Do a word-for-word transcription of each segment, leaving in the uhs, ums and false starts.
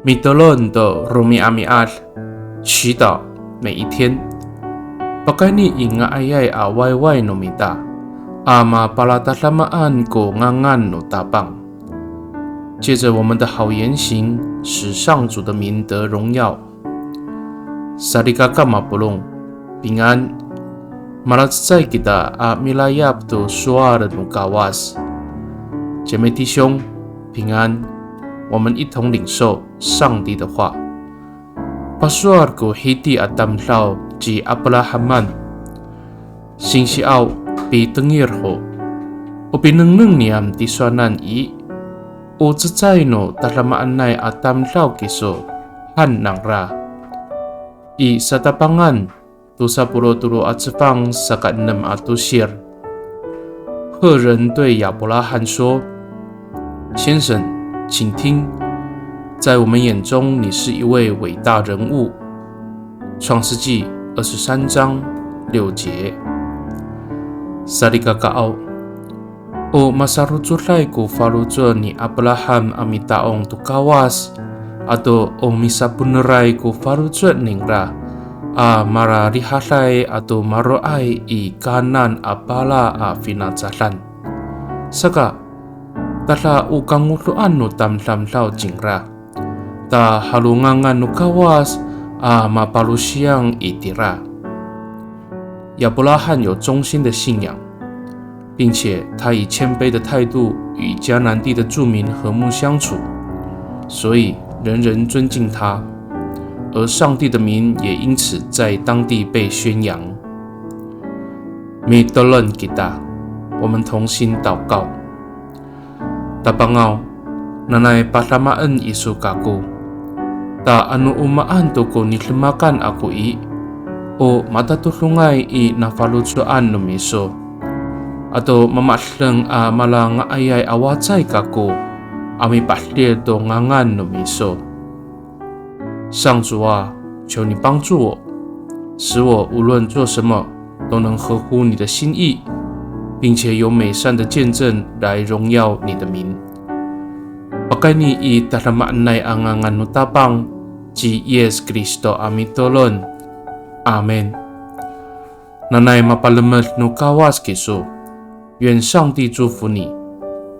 Mitolon to romi'ami'ad, 祈祷每一天。Pakayni i nga'ayay a wayway no mita a mapalatadamaan ko ngangan no Tapang. 借着我们的好言行，使上主的名得荣耀。Salikaka mapolong, 平安。Malacecay kita a milayap to sowal no Kawas. 姐妹弟兄，平安。我们一同领受上帝的话。Pasowal ko Hiti a tamdaw ci Aprahaman. Singsiaw, pitengil ho. O pinengneng niyam tisowanan i, o cecay no tadamaanay a tamdaw kiso, han nangra. I Satapangan, tosa polo' tolo a cefang saka enem a tosir. 赫人对亚伯拉罕说：先生，请听，在我们眼中你是一位伟大人物。创世纪二十三章六节。Salikakaaw, o masarocoday ko faloco' ni Apraham a mita'ong to Kawas, ato o misaponeray ko faloco' ningra a malarihaday ato maro'ay i Kanan a pala a finacadan. Saka, tada o kangodoan no tamdamdaw cingra, ta halongangan no Kawas a mapalosiyang itira. 亚伯拉罕有忠心的信仰，并且他以谦卑的态度与迦南地的住民和睦相处，所以人人尊敬他，而上帝的名也因此在当地被宣扬。Mitolon kita, 我们同心祷告。 Tapangaw, nanay padamaen iso kako. Ta ano o maan to ko nidemakan ako i, o matatodongay i nafaloco'an no miso. Ato mamadeng a malanga'ayay a wacay kako, a mipahdil to ngangan no miso. 上主啊，求你帮助我，使我无论做什么都能合乎你的心意，并且有美善的见证来荣耀你的名。Pakayni i tadamaanay a ngangan no Tapang, ci Yis Kristo a mitolon. Amin. Nanay mapalemed no Kawas kiso. 愿上帝祝福你，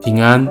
平安。